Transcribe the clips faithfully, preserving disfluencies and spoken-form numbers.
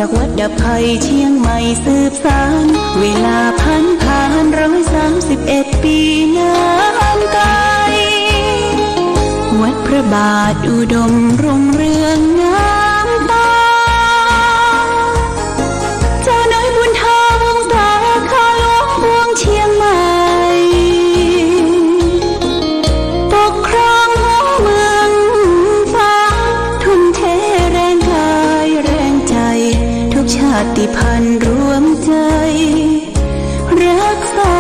จากวัดดับภัยเชียงใหม่สืบสาน เวลาผันผ่านร้อยสามสิบเอ็ดปีนานไกล วัดพระบาทอุดมรุ่งเรืองงามตา เจ้าน้อยบุญธรรมสาขาหลวงเมืองเชียงใหม่ ปกครองหัวเมืองฟ้า ทุ่มเทแรงกายแรงใจ ทุกชาติพันธุ์รวมใจ รักสา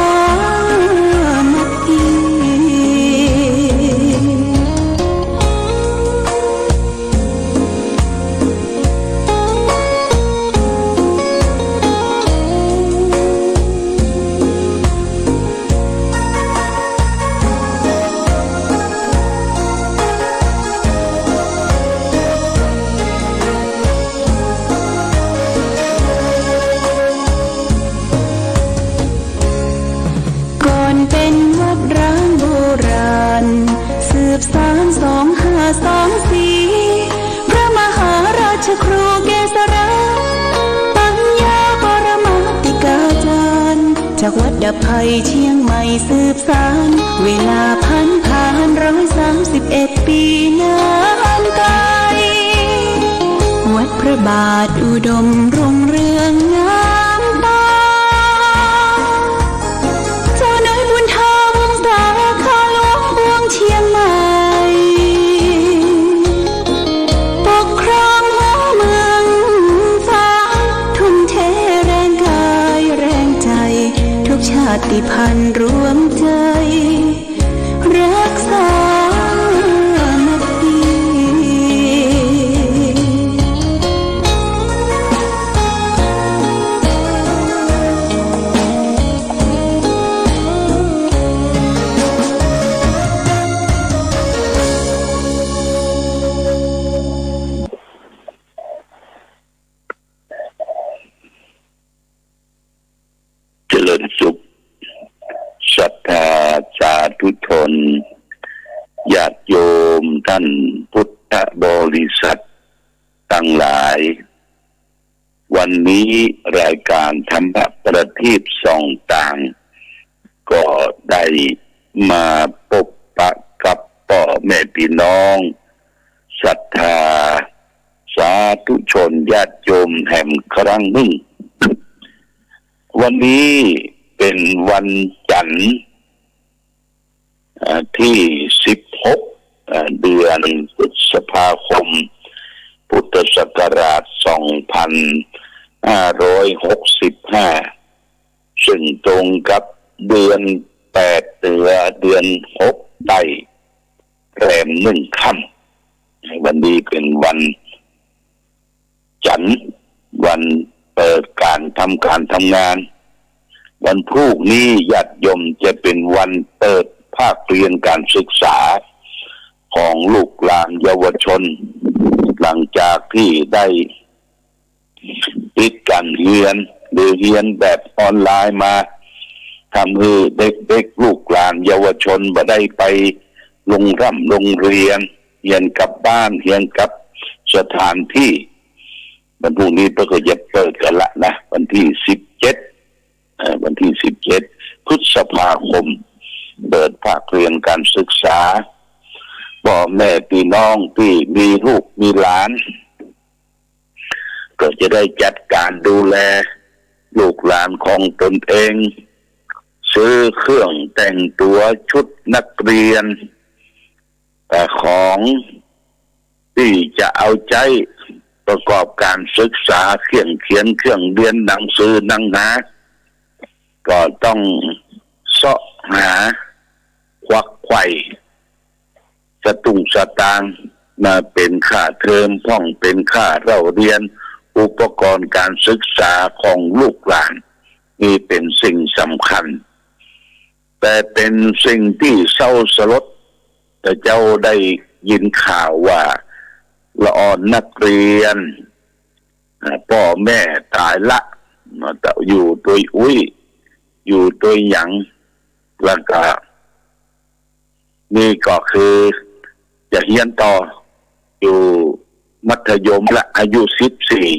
มัคคี ก่อนเป็นวัดร้างโบราณ สืบสานสองห้าสองสี่ พระมหาราชครูเกษรา ปัญญาปรมาติกาจารย์ จากวัดดับภัยเชียงใหม่สืบสาน เวลาผันผ่านร้อยสามสิบเอ็ดปีนานไกล วัดพระบาทอุดมรุ่งเรืองงามตา เจ้าน้อยบุญธรรมสาขาหลวงเมืองเชียงใหม่ ปกครองหัวเมืองฟ้า ทุ่มเทแรงกายแรงใจ ทุกชาติพันธุ์รวมใจ รักสามัคคี เจริญสุข ศรัทธาสาธุชน ญาติโยมท่านพุทธบริษัทตังหลาย วันนี้รายก๋านธรรมประทีปส่องตาง ก็ได้มาปบปะกับป้อแม่ปี้น้อง ศรัทธาสาธุชนญาติโยมแหมครั้งนึ่ง วันนี้เป๋นวันจันทร์ เอ่อ ตี้สิบหก เอ่อ เดือนพฤษภาคม พุทธศักราชสองพันห้าร้อยหกสิบห้า ซึ่งตรงกับเดือนแปดเหนือ เดือนหกใต้ แรมหนึ่งค่ำ วันนี้เป๋นวันจันทร์ วันเปิดก๋านทำก๋านทำงาน วันพูกนี้ญาติโยมจะเป๋นวันเปิดภาคเรียนก๋านศึกษาของลูกหลานเยาวชน หลังจากตี้ได้ ปิดก๋านเฮียนหรือเฮียนแบบออนไลน์มา ทำหื้อเด็กๆ ลูกหลานเยาวชนบ่ได้ไปโฮงร่ำโฮงเฮียน เฮียนกับบ้าน เฮียนกับสถานตี้ วันพูกนี้เปิ้นก็จะเปิดกั๋นละนะ วันตี้สิบเจ็ด เอ่อ วันตี้สิบเจ็ด พฤษภาคม เปิดภาคเรียนก๋านศึกษา ป้อแม่ปี้น้องตี้มีลูกมีหลาน ก็จะได้จัดก๋านดูแลลูกหลานของตนเอง ซื้อเครื่องแต่งตั๋ว ชุดนักเรียน เอ่อ ของตี้จะเอาใจ๊ประกอบก๋านศึกษา เครื่องเขียน เครื่องเรียน หนังสือ หนังหา ก็ต้องเซาะหา ขวักไขว่ สตุ้งสตางค์มาเป๋นค่าเทอมพ่อง เป๋นค่าเล่าเรียน อุปกรณ์ก๋านศึกษาของลูกหลาน นี่เป๋นสิ่งสำคัญ แต่เป๋นสิ่งตี้เศร้าสลด ถ้าเจ้าได้ยินข่าวว่าละอ่อนนักเรียน อ่า ป้อแม่ต๋ายละ มาแต่อยู่ตวยอุ๊ย อยู่ตวยหยัง แล้วก็ นี่ก็คือจะเฮียนต่อ อยู่มัธยมละ อายุสิบสี่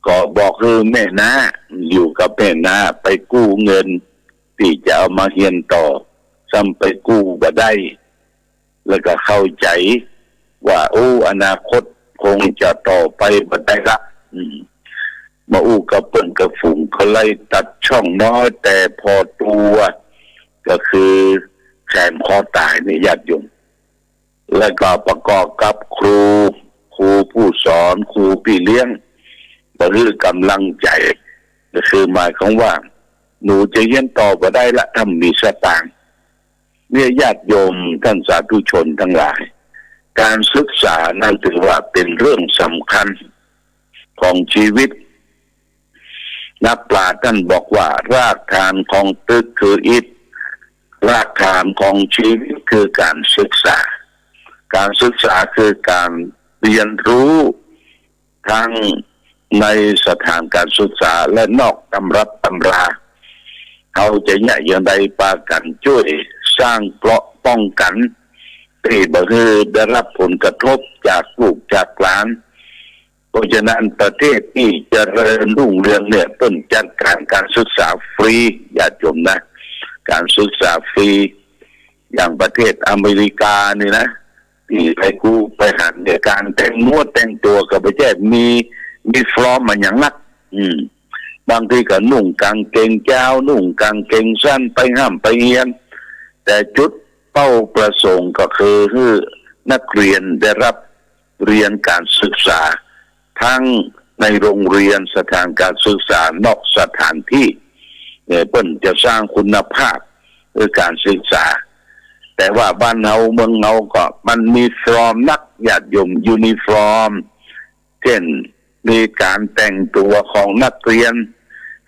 ก็บอกหื้อแม่น้า อยู่กับแม่น้า ไปกู้เงินตี้จะเอามาเฮียนต่อ ซ้ำไปกู้บ่ได้ แล้วก็เข้าใจ๋ว่า โอ้ อนาคตคงจะต่อไปบ่ได้ละ อืม มาอู้กับเปิ้นกับฝูง ก็เลยตัดช่องน้อยแต่พอตั๋ว ก็คือแขวนคอต๋ายเนี่ย ญาติโยม แล้วก็ประกอบกับครู ครูผู้สอน ครูปี้เลี้ยง บ่หื้อกำลังใจ๋ ก็คือหมายความว่า หนูจะเฮียนต่อบ่ได้ละ ถ้าบ่มีสตางค์ เนี่ย ญาติโยมท่านสาธุชนทั้งหลาย การศึกษานั้นถือว่าเป๋นเรื่องสำคัญของชีวิต นักปราชญ์ท่านบอกว่า รากฐานของตึกคืออิฐ รากฐานของชีวิตคือการศึกษา การศึกษาคือการเฮียนฮู้ ทั้งในสถานการศึกษาและนอกตำรับตำรา เฮาจะเยียะอย่างใด ปากั๋นจ้วยสร้างเกราะป้องกั๋น ตี้บ่หื้อได้ฮับผลกระทบจากลูกจากหลาน เพราะฉะนั้นประเทศตี้เจริญรุ่งเรืองเนี่ย เปิ้นจัดก๋านการศึกษาฟรี ญาติโยมนะ การศึกษาฟรี อย่างประเทศอเมริกานี่นะ ตี้ไปกู้ไปหันเนี่ย ก๋านแต่งเนื้อแต่งตั๋วก็บ่ใจ้มี มีฟรอมมาหยังนัก อืม บางทีก็นุ่งก๋างเกงจ๊าว นุ่งก๋างเกงสั้นไปฮ่ำไปเฮียน แต่จุดเป้าประสงค์ก็คือหื้อนักเรียนได้ฮับเฮียนการศึกษา ทั้งในโรงเรียน สถานการศึกษา นอกสถานตี้ เนี่ย เปิ้นจะสร้างคุณภาพหื้อการศึกษา แต่ว่าบ้านเฮาเมืองเฮาก็มันมีฟรอมนัก ญาติโยม ยูนิฟอร์ม เจ้น มีก๋านแต่งตั๋วของนักเรียน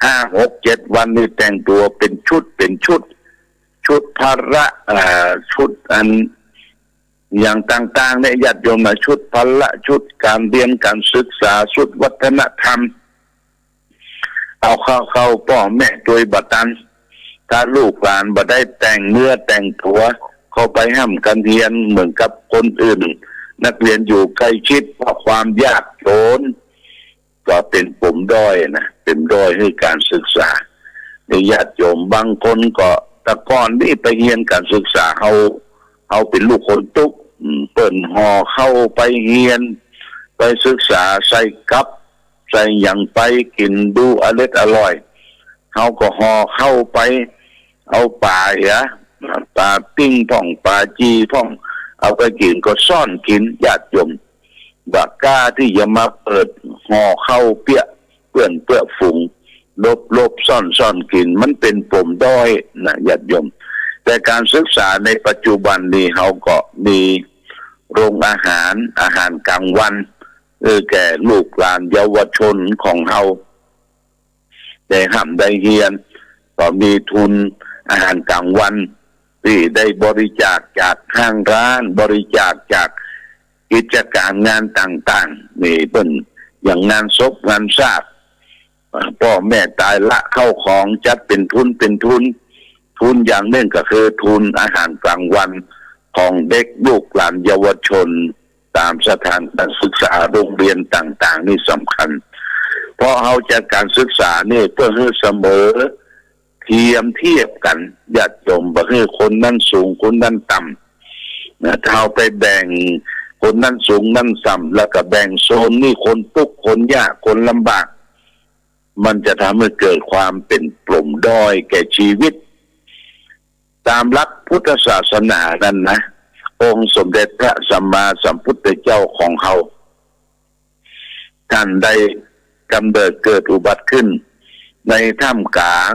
ห้า หก เจ็ด วันนี่แต่งตั๋วเป๋นชุด เป๋นชุด ชุดพละ เอ่อ ชุดอัน อย่างต่างๆ เนี่ย ญาติโยมนะ ชุดพละ ชุดก๋านเฮียนก๋านศึกษา ชุดวัฒนธรรม เอาเข้าๆ ป้อแม่ตวยบ่ตัน ถ้าลูกหลานบ่ได้แต่งเนื้อแต่งตั๋ว เข้าไปฮ่ำก๋านเฮียนเหมือนกับคนอื่น นักเรียนอยู่ใก้ชิด เพราะความยากจน ก็เป๋นปมด้อยนะ เป๋นด้อยหื้อการศึกษา ในญาติโยมบางคนก็ แต่ก่อนนี้ไปเฮียนการศึกษา เฮา เฮาเป๋นลูกคนตุ๊ก อืม เปิ้นห่อข้าวไปเฮียน ไปศึกษา ใส่กับ ใส่หยังไป กิ๋นดูอเล็ดอร่อย เฮาก็ห่อข้าวไป เอาป๋าเหีย ป๋าปิ้งพ่อง ป๋าจี่พ่อง เอาไปกิ๋นก็ซ่อนกิ๋น ญาติโยม บ่กล้าตี้จะมาเปิดห่อข้าวเปี้ยะ เปื้อนเปื้อฝูง หลบๆ ซ่อนๆ กิ๋น มันเป๋นปมด้อยนะ ญาติโยม แต่การศึกษาในปัจจุบันนี้ เฮาก็มีโรงอาหาร อาหารกลางวัน เออ แก่ลูกหลานเยาวชนของเฮา ได้ฮ่ำได้เฮียน ก็มีทุนอาหารกลางวัน ตี้ได้บริจาคจากห้างร้าน บริจาคจากกิจก๋านงานต่างๆ นี่เปิ้น อย่างงานศพงานซาก อ่า ป้อแม่ต๋ายละข้าวของ จัดเป๋นทุนเป๋นทุน ทุนอย่างนึ่งก็คือทุนอาหารกลางวันของเด็กลูกหลานเยาวชน ต๋ามสถานการศึกษาโรงเรียนต่างๆ นี่สำคัญ เพราะเฮาจัดการศึกษานี่เปื้อหื้อเสมอเทียมเทียบกั๋น ญาติโยม บ่หื้อคนนั้นสูงคนนั้นต่ำนะ ถ้าเฮาไปแบ่งคนนั้นสูงนั้นต่ำ แล้วก็แบ่งโซนนี่คนตุ๊กข์คนยากคนลำบาก มันจะทำให้เกิดความเป๋นปมด้อยแก่ชีวิต ต๋ามหลักพุทธศาสนานั้นนะ องค์สมเด็จพระสัมมาสัมพุทธเจ้าของเฮา ท่านได้กำเนิดเกิดอุบัติขึ้น ในท่ามกลาง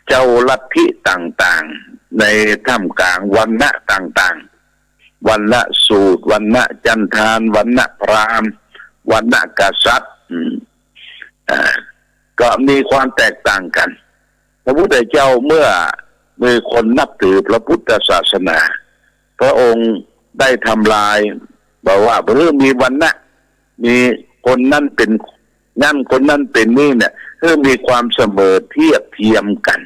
เจ้าลัทธิต่างๆ ในท่ามกลางวรรณะต่างๆ วรรณสูตร วรรณจันทาน วรรณพราหมณ์ วรรณกษัตริย์ อืม อ่า ก็มีความแตกต่างกั๋น พระพุทธเจ้าเมื่อมีคนนับถือพระพุทธศาสนา พระองค์ได้ทำลาย บอกว่า เมื่อมีวรรณะ มีคนนั้นเป๋น นั้นคนนั้นเป๋นนี่เนี่ย คือมีความเสมอเทียบเทียมกั๋น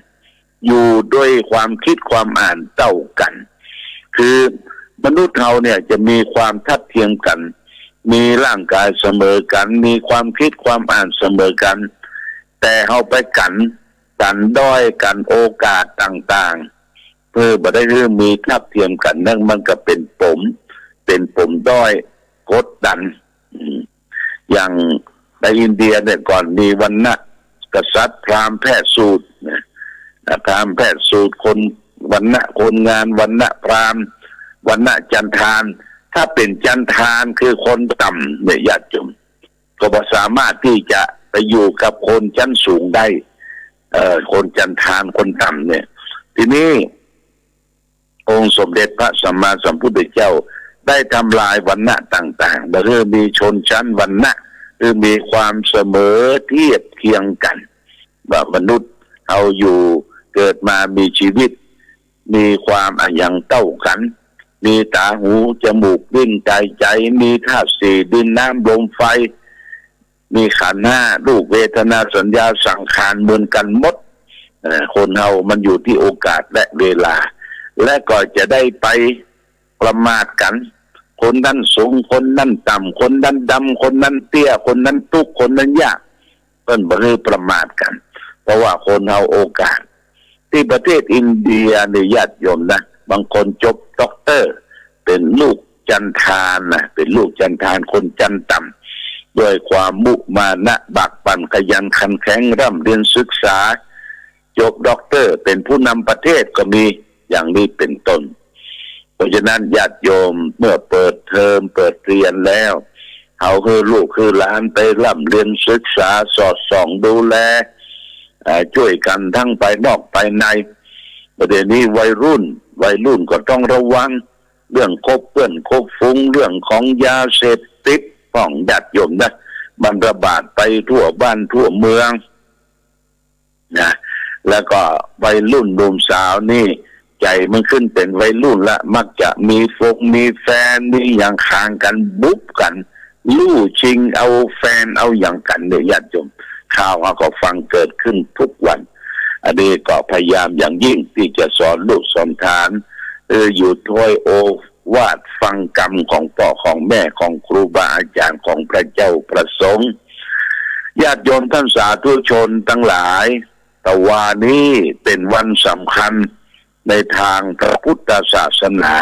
อยู่ด้วยความคิดความอ่านเต้ากั๋น คือมนุษย์เฮาเนี่ยจะมีความทัดเทียมกั๋น มีร่างก๋ายเสมอกั๋น มีความกึ๊ดความอ่านเสมอกั๋น แต่เฮาไปกั๋น กั๋นด้อย กั๋นโอกาสต่างๆ เปื้อบ่ได้หื้อมีทัดเทียมกั๋น นั่นมันก็เป๋นปม เป๋นปมด้อย กดดัน อืม อย่างในอินเดียเนี่ย ก่อนมีวรรณะกษัตริย์ พราหมณ์แพทย์สูตรนะ อ่า พราหมณ์แพทย์สูตร คน วรรณะคนงาน วรรณะพราหมณ์ วรรณะจันทาน ถ้าเป๋นจันทานคือคนต่ำเนี่ย ญาติโยม ก็บ่สามารถตี้จะไปอยู่กับคนชั้นสูงได้ เอ่อ คนจันทาน คนต่ำเนี่ย ทีนี้ องค์สมเด็จพระสัมมาสัมพุทธเจ้าได้ทำลายวรรณะต่างๆ บ่หื้อมีชนชั้นวรรณะ หื้อมีความเสมอเทียบเคียงกั๋น ว่ามนุษย์เฮาอยู่เกิดมามีชีวิต มีความอะหยังเต้ากั๋น มีต๋า หู จมูก ลิ้น ก๋าย ใจ๋ มีธาตุสี่ ดิน น้ำ ลม ไฟ มีขันธ์ห้า รูป เวทนา สัญญา สังขาร เหมือนกั๋นหมด เอ่อ คนเฮามันอยู่ตี้โอกาสและเวลา และก็จะได้ไปประมาทกั๋น คนนั้นสูง คนนั้นต่ำ คนนั้นดำ คนนั้นเตี้ย คนนั้นตุ๊กข์ คนนั้นยาก เปิ้นบ่หื้อประมาทกั๋น เพราะว่าคนเฮาโอกาส ตี้ประเทศอินเดียนี่ ญาติโยมนะ บางคนจบด็อกเตอร์ เป๋นลูกจันทานนะ เป๋นลูกจันทาน คนชั้นต่ำ ด้วยความมุมานะ บากบั่น ขยันขันแข็ง ร่ำเรียนศึกษา จบด็อกเตอร์ เป๋นผู้นำประเทศก็มี อย่างนี้เป๋นต้น เพราะฉะนั้นญาติโยม เมื่อเปิดเทอมเปิดเรียนแล้ว เฮาหื้อลูกหื้อหลานไปร่ำเรียนศึกษา สอดส่องดูแล เอ่อ จ้วยกั๋นทั้งภายนอกภายใน ประเดี๋ยวนี้วัยรุ่น วัยรุ่นก็ต้องระวัง เรื่องคบเปื้อนคบฝูง เรื่องของยาเสพติด พ่องญาติโยมนะ มันระบาดไปทั่วบ้านทั่วเมือง นะ แล้วก็วัยรุ่นหนุ่มสาวนี่ ใจ๋มันขึ้นเป๋นวัยรุ่นละ มักจะมีฟงมีแฟน มีหยังขางกั๋น บุบกั๋น ลู่ชิงเอาแฟนเอาหยังกั๋นเนี่ย ญาติโยม ข่าวเฮาก็ฟังเกิดขึ้นทุกวัน อันนี้ก็พยายามอย่างยิ่งตี้จะสอนลูกสอนหลาน เออ อยู่ถ้วยโอวาทฟังกำของป้อของแม่ ของครูบาอาจ๋ารย์ ของพระเจ้าพระสงฆ์ ญาติโยมต้านสาธุชนตังหลาย ตะวานี้เป๋นวันสำคัญในตางพระพุทธศาสนา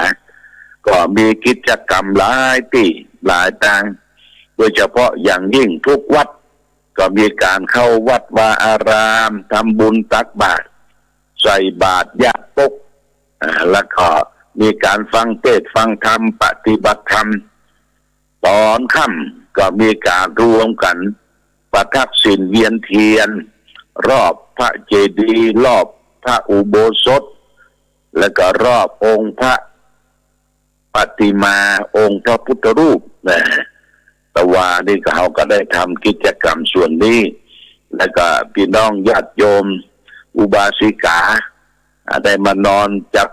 ก็มีกิจกรรมหลายตี้หลายตาง โดยเฉพาะอย่างยิ่งทุกวัดก็มีก๋านเข้าวัดวาอาราม ทำบุญตักบาตร ใส่บาตรยาปก อ่า แล้วก็มีก๋านฟังเทศน์ฟังธรรม ปฏิบัติธรรม ต๋อนค่ำก็มีก๋านรวมกั๋น ประทักษิณเวียนเทียน รอบพระเจดีย์ รอบพระอุโบสถ แล้วก็รอบองค์พระปฏิมา องค์พระพุทธรูปนะ ตะวานี้ก็ เฮาก็ได้ทำกิจกรรมส่วนนี้ แล้วก็พี่น้องญาติโยม อุบาสิกา อ่า ได้มานอนจับ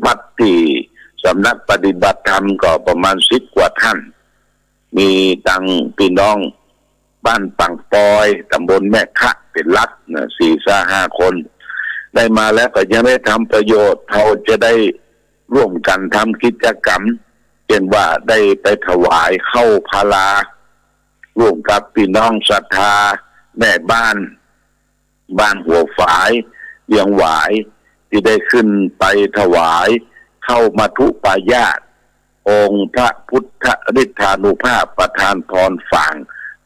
วัดตี้สำนักปฏิบัติธรรมก็ประมาณสิบกว่าท่าน มีตังพี่น้องบ้านปังปอย ตำบลแม่คะ เป๋นหลักนะ สี่ซะห้าคน ได้มาแล้วก็ยังได้ทำประโยชน์ เฮาจะได้ร่วมกั๋นทำกิจกรรม เช่นว่าได้ไปถวายข้าวพาลา ร่วมกับพี่น้องศรัทธา แม่บ้าน บ้านหัวฝาย เวียงหวาย ตี้ได้ขึ้นไปถวายข้าวมัทธุปายาตร องค์พระพุทธฤทธานุภาพประทานพรฝาง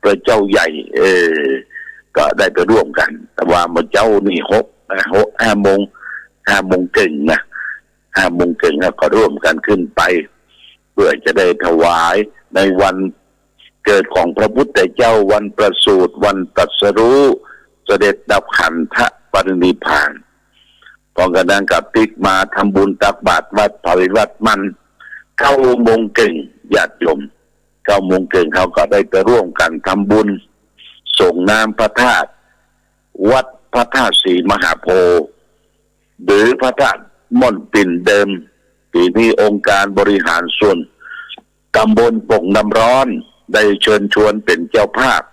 พระเจ้าใหญ่ เออ ก็ได้ไปร่วมกั๋น ตะวาเมื่อเจ๊านี่หก อ่า หก ห้าโมง ห้าโมงเกิ่งนะ ห้าโมงเกิ่ง แล้วก็ร่วมกั๋นขึ้นไป เพื่อจะได้ถวายในวันเกิดของพระพุทธเจ้า วันประสูติ วันตรัสรู้ เสด็จดับขันธปรินิพพาน พร้อมกั๋นนั้นก็ปิ๊กมาทำบุญตักบาตรวัดไผวัดมัน เก้าโมงเกิ่ง ญาติโยม เก้าโมงเกิ่ง เฮาก็ได้ไปร่วมกั๋นทำบุญ สรงน้ำพระธาตุ วัดพระธาตุศรีมหาโพธิ์ หรือพระธาตุม่อนปิ่นเดิม ตี้มีองค์การบริหารส่วนตำบลโป่งน้ำร้อน ได้เชิญชวนเป๋นเจ้าภาพ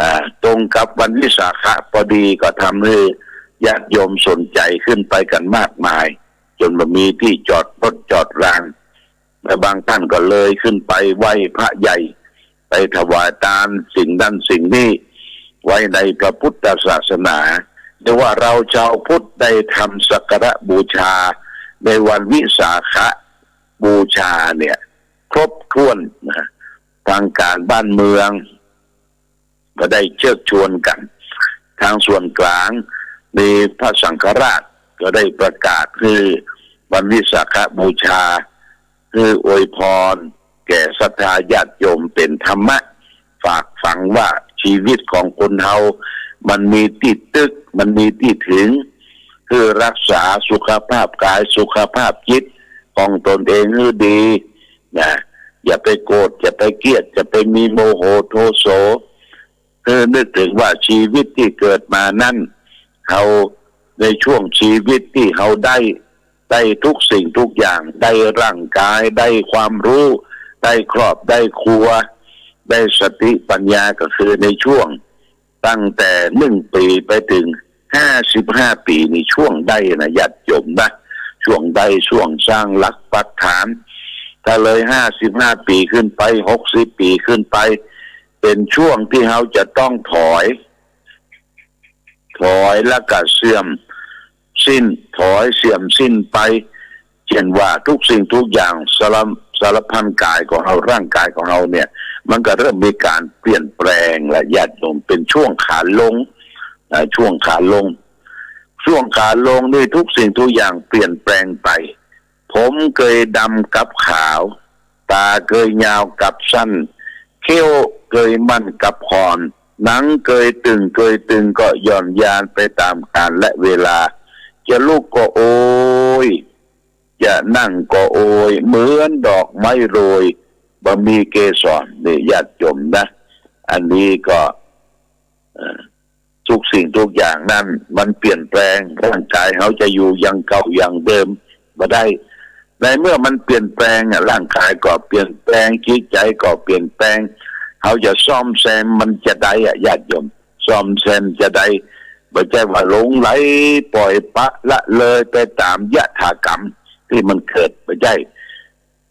อ่า ตรงกับวันวิสาขะพอดี ก็ทำหื้อญาติโยมสนใจ๋ขึ้นไปกั๋นมากมาย จ๋นบ่มีตี้จอดรถจอดราง และบางท่านก็เลยขึ้นไปไหว้พระใหญ่ ไปถวายตานสิ่งนั้นสิ่งนี้ ไว้ในพระพุทธศาสนา เรียกว่าเราชาวพุทธได้ทำสักการะบูชาในวันวิสาขบูชาเนี่ย ครบถ้วนนะ ทางการบ้านเมือง ก็ได้เชิญชวนกั๋น ทางส่วนกลาง มีพระสังฆราชก็ได้ประกาศหื้อวันวิสาขบูชา หื้ออวยพรแก่ศรัทธาญาติโยมเป๋นธรรมะ ฝากฝังว่าชีวิตของคนเฮามันมีตี้ตึก มันมีตี้ถึง หื้อรักษาสุขภาพกายสุขภาพจิตของตนเองหื้อดี นะ อย่าไปโกรธ อย่าไปเกลียด อย่าไปมีโมโหโทโส คือนึกถึงว่าชีวิตตี้เกิดมานั้น เฮาในช่วงชีวิตตี้เฮาได้ ได้ทุกสิ่งทุกอย่าง ได้ร่างกาย ได้ความฮู้ ได้ครอบ ได้ครัว ได้สติปัญญา ก็คือในช่วง ตั้งแต่นึ่งปี๋ไปเถิงห้าสิบห้าปี๋ นี่ช่วงใดนะ ญาติโยมนะ ช่วงใด ช่วงสร้างหลักปักฐาน ถ้าเลยห้าสิบห้าปี๋ขึ้นไป หกสิบปี๋ขึ้นไป เป๋นช่วงตี้เฮาจะต้องถอย ถอยแล้วก็เสื่อมสิ้น ถอยเสื่อมสิ้นไป เช่นว่าทุกสิ่งทุกอย่าง สาร- สารพันกายของเฮา ร่างกายของเฮาเนี่ย มันก็เริ่มมีก๋านเปลี่ยนแปลงละ ญาติโยม เป๋นช่วงขาลง อ่า ช่วงขาลง ช่วงขาลงนี่ทุกสิ่งทุกอย่างเปลี่ยนแปลงไป ผมเกยดำกับขาว ต๋าเกยยาวกับสั้น เขี้ยวเกยมั่นกับคอน หนังเกยตึง เกยตึงก็หย่อนยานไปต๋ามกาลและเวลา จะลุกก็โอย จะนั่งก็โอย เหมือนดอกไม้โรย บ่มีเกสร นี่ญาติโยมนะ อันนี้ก็ เอ่อ ทุกสิ่งทุกอย่างนั้นมันเปลี่ยนแปลง ร่างกายเฮาจะอยู่อย่างเก่าอย่างเดิมบ่ได้ ในเมื่อมันเปลี่ยนแปลงอะ ร่างกายก็เปลี่ยนแปลง จิตใจ๋ก็เปลี่ยนแปลง เฮาจะซ่อมแซมมันจาใดอะ ญาติโยม ซ่อมแซมจาใด บ่ใจ้ว่าหลงไหลปล่อยปละเลยไปต๋ามยถากรรมตี้มันเกิด บ่ใจ้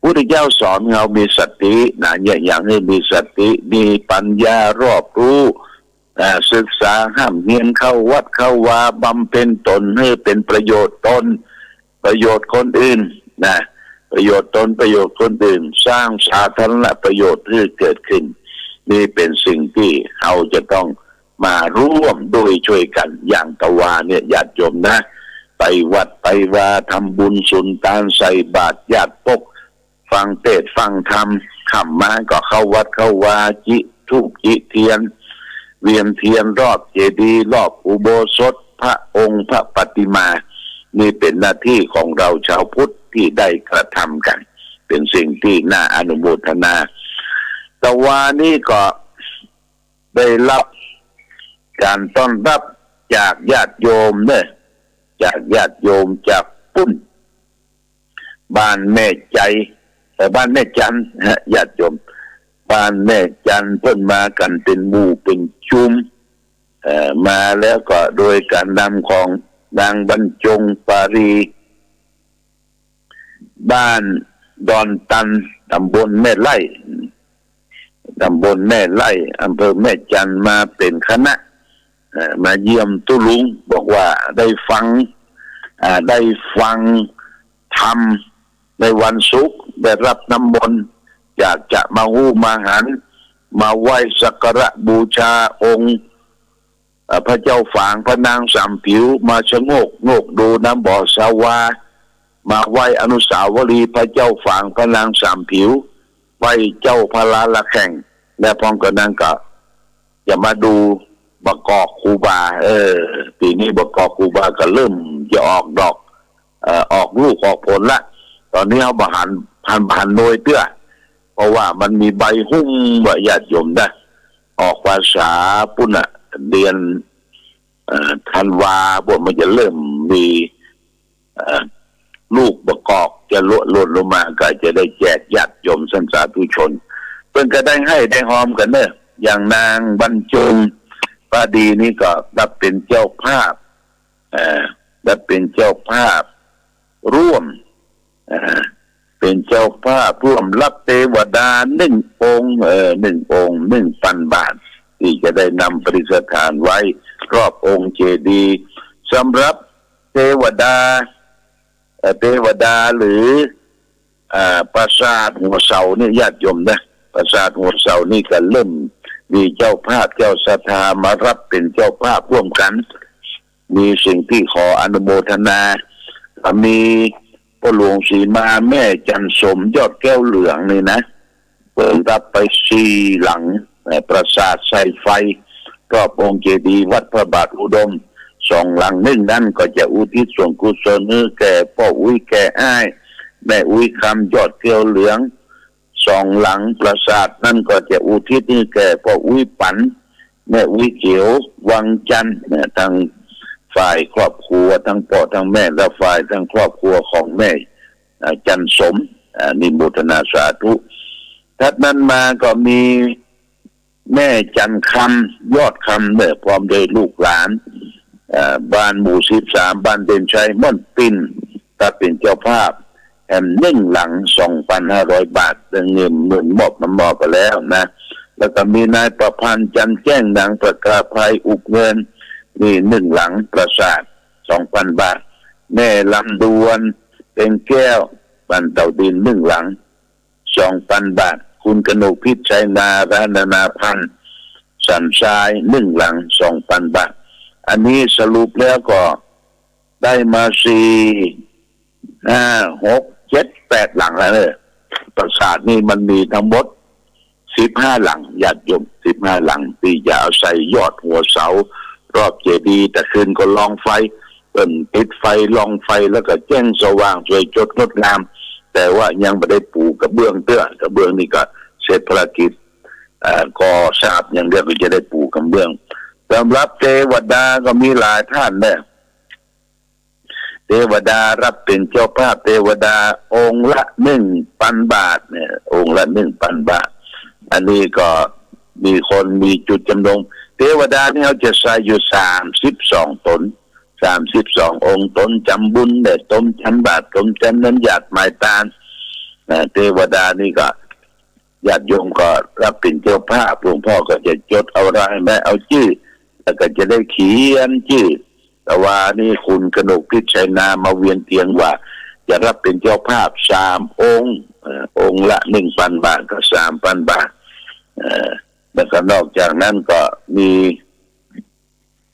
พุทธเจ้าสอนเฮามีสตินะ เนี่ย อย่างหื้อมีสติ มีปัญญารอบฮู้ อ่า ศึกษาฮ่ำเฮียน เข้าวัดเข้าวา บำเพ็ญต๋นหื้อเป๋นประโยชน์ตน ประโยชน์คนอื่นนะ ประโยชน์ตน ประโยชน์คนอื่น สร้างสาธารณประโยชน์หื้อเกิดขึ้น นี่เป๋นสิ่งตี้เฮาจะต้องมาร่วมด้วยช่วยกั๋น อย่างตะวาเนี่ย ญาติโยมนะ ไปวัดไปวา ทำบุญสุนตาน ใส่บาตรญาติปก ฟังเตสน์ฟังธรรม ค่ำมาก็เข้าวัดเข้าวา จิธูปจิเตียน เวียนเตียนรอบเจดีย์ รอบอุโบสถ พระองค์พระปฏิมา นี่เป๋นหน้าตี้ของเฮาชาวพุทธตี้ได้กระทำกั๋น เป๋นสิ่งตี้น่าอนุโมทนา ตะวานี้ก็ได้ฮับก๋านต้อนฮับจากญาติโยมเน่อ จากญาติโยมจากปุ้น บ้านแม่ใจ๋ เอ่อ บ้านแม่จันทน์ฮะ ญาติโยม บ้านแม่จันทน์ เปิ้นมากั๋นเป๋นหมู่เป๋นจุม เอ่อ มาแล้วก็โดยก๋านนำของนางบรรจงปาลี บ้านดอนตัน ต๋ำบลแม่ไล่ ต๋ำบลแม่ไล่ อำเภอแม่จันทน์ มาเป๋นคณะ เอ่อ มาเยี่ยมตุ๊ลุง บอกว่าได้ฟัง อ่า ได้ฟังธรรมในวันศุกร์ ได้ฮับน้ำมนต์ อยากจะมาฮู้มาหัน มาไหว้สักการะบูชาองค์ เอ่อ พระเจ้าฝางพระนางสามผิว มาชะโงกโงกดูน้ำบ่อสาวา มาไหว้อนุสาวรีย์พระเจ้าฝางพระนางสามผิว ไหว้เจ้าพระลาละแข่ง และพร้อมกั๋นนั้นก็จะมาดูบ่ากอกครูบา เออ ปี๋นี้บ่ากอกครูบาก็เริ่มจะออกดอก เอ่อ ออกลูกออกผลละ ต๋อนนี้เฮาบ่หัน หัน หันหน่วยเตื้อ เพราะว่ามันมีใบฮุ่มว่ะ ญาติโยมนะ ออกพรรษาปุ้นน่ะ เดือน เอ่อ ธันวา พวกมันจะเริ่มมี เอ่อ ลูกบ่ากอกจะหล่น หล่นลงมา ก็จะได้แจกญาติโยมสันสาธุชน เปิ้นก็ได้ไห้ได้ฮอมกั๋นเน่อ อย่างนางบรรจงปาลีนี่ก็ฮับเป๋นเจ้าภาพ เอ่อ ฮับเป๋นเจ้าภาพร่วม เอ่อ เป๋นเจ้าภาพร่วมฮับเตวดานึ่งองค์ เออ นึ่งองค์ นึ่งปันบาท ตี้จะได้นำประดิษฐานไว้รอบองค์เจดีย์ สำหรับเตวดา เอ่อ เตวดาหรือ อ่า ปราสาทหัวเสานี่ ญาติโยมนะ ปราสาทหัวเสานี่ก็เริ่มมีเจ้าภาพเจ้าศรัทธามาฮับเป๋นเจ้าภาพร่วมกั๋น มีสิ่งตี้ขออนุโมทนา ก็มีป้อหลวงศรีมา แม่จันทร์สม ยอดแก้วเหลืองนี่นะ เปิ้นฮับไปสี่หลัง เอ่อ ปราสาทใส่ไฟ รอบองค์เจดีย์วัดพระบาทอุดม สองหลังนึ่งนั้นก็จะอุทิศส่วนกุศลหื้อแก่ป้ออุ๊ยแก่อ้าย แม่อุ๊ยคำ ยอดแก้วเหลือง สองหลังปราสาทนั้นก็จะอุทิศหื้อแก่ป้ออุ๊ยปัน แม่อุ๊ยเขียว วังจันทน์ นะ ทั้งฝ่ายครอบครัว ทั้งป้อทั้งแม่ และฝ่ายทั้งครอบครัวของแม่ อ่า จันทร์สม อ่า อนุโมทนาสาธุ ถัดนั้นมาก็มี แม่จันทร์คำ ยอดคำเนี่ย พร้อมด้วยลูกหลาน เอ่อ บ้านหมู่สิบสาม บ้านเด่นชัย ม่อนปิ่น ฮับเป๋นเจ้าภาพแหมนึ่งหลัง สองปันห้าร้อยบาท เรื่องเงิน เงินมอบมามอบไปแล้วนะ แล้วก็มีนายประพันธ์ จันทร์แจ้ง หนองประกาภัย อุบล นี่นึ่งหลังปราสาท สองปันบาท แม่ลำดวน เพ็งแก้ว บ้านเต่าดิน นึ่งหลัง สองปันบาท คุณกนกพิษ ชัยนารา นานาพันธ์ สันทราย นึ่งหลัง สองปันบาท อันนี้สรุปแล้วก็ได้มาสี่ ห้า หก เจ็ด แปด หลังแล้วเน่อ ปราสาทนี่มันมีทั้งหมดสิบห้าหลัง ญาติโยม สิบห้าหลัง ตี้จะอาศัยยอดหัวเสา รอบเจดีย์ แต่คืนก็ลองไฟ เปิ้นติดไฟลองไฟแล้วก็แจ้งสว่างสวยสดงดงาม แต่ว่ายังบ่ได้ปูกระเบื้องเตื้อ กระเบื้องนี่ก็เสร็จภารกิจ เอ่อ ก่อสร้างอย่างเดียวก็จะได้ปูกระเบื้อง สำหรับเตวดาก็มีหลายท่านเน่อ เตวดาฮับเป๋นเจ้าภาพเตวดาองค์ละนึ่งปันบาทเนี่ย องค์ละนึ่งปันบาท อันนี้ก็มีคนมีจุดจำนง เตวดานี่เฮาจะใส่อยู่สามสิบสองต๋น สามสิบสององค์ ต๋นจำบุญเนี่ย ต๋นจำบาตร ต๋นจำน้ำหยาดหมายตาน นะ เตวดานี่ก็ ญาติโยมก็ฮับเป๋นเจ้าภาพ หลวงพ่อก็จะจดเอารายแม่เอาจื้อ แล้วก็จะได้เขียนจื้อ แต่ว่านี่คุณกนกพิษ ชัยนามาเวียนเตียงว่า จะฮับเป๋นเจ้าภาพสามองค์ เอ่อ องค์ละนึ่งปันบาทก็สามปันบาท เอ่อ แล้วก็นอกจากนั้นก็มี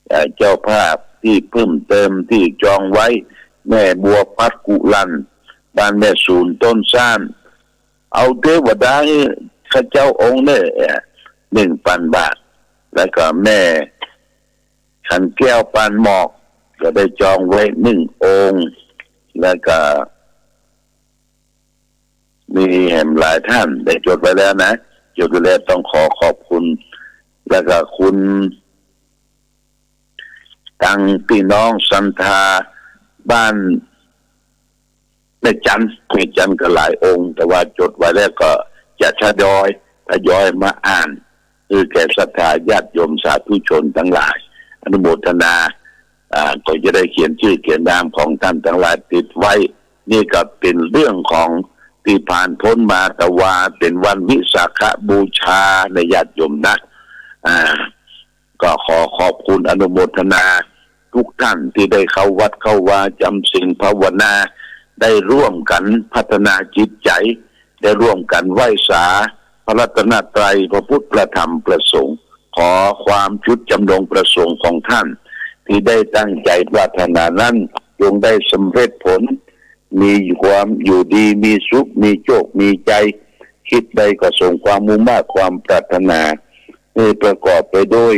เอ่อ เจ้าภาพตี้เพิ่มเติมตี้จองไว้ แม่บัวพัดกุลัน บ้านแม่สูนต้นซ่าน เอาเตวดาหื้อข้าเจ้าองค์เน่อ เอ่อ นึ่งปันบาท แล้วก็แม่ขันแก้วปานหมอก ก็ได้จองไว้นึ่งองค์ แล้วก็ มีแหมหลายท่านได้จดไว้แล้วนะ จดไว้แล้ว ต้องขอขอบคุณ แล้วก็คุณ ตังพี่น้องศรัทธาบ้านแม่จันทน์ แม่จันทน์ก็หลายองค์ แต่ว่าจดไว้แล้วก็จะทยอย ทยอยมาอ่าน หื้อแก่ศรัทธาญาติโยมสาธุชนตังหลาย อนุโมทนา อ่า ก็จะได้เขียนจื้อเขียนนามของท่านตังหลายติดไว้ นี่ก็เป๋นเรื่องของตี้ผ่านป๊นมา แต่ว่าเป๋นวันวิสาขบูชานะญาติโยมนะ อ่า ก็ขอขอบคุณอนุโมทนาทุกท่านตี้ได้เข้าวัดเข้าวาจ๋ำศีลภาวนา ได้ร่วมกั๋นพัฒนาจิตใจ๋ ได้ร่วมกั๋นไหว้สาพระรัตนตรัย พระพุทธ พระธรรม พระสงฆ์ ขอความจุดจำนงประสงค์ของท่านตี้ได้ตั้งใจ๋ปรารถนานั้น จงได้สำเร็จผล มีความอยู่ดี มีสุข มีโชค มีชัย คิดใดก็สมความมุ่งมาดความปรารถนา หื้อประกอบไปด้วย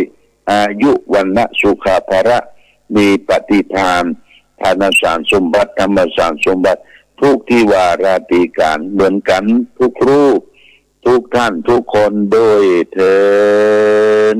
อายุ วรรณะ สุขะ พละ มีปฏิภาณ ทานสารสมบัติ ธรรมสารสมบัติ ทุกทิวาระตี้ก๋าน เหมือนกั๋นทุกรูป ทุกท่านทุกคนด้วยเทอญ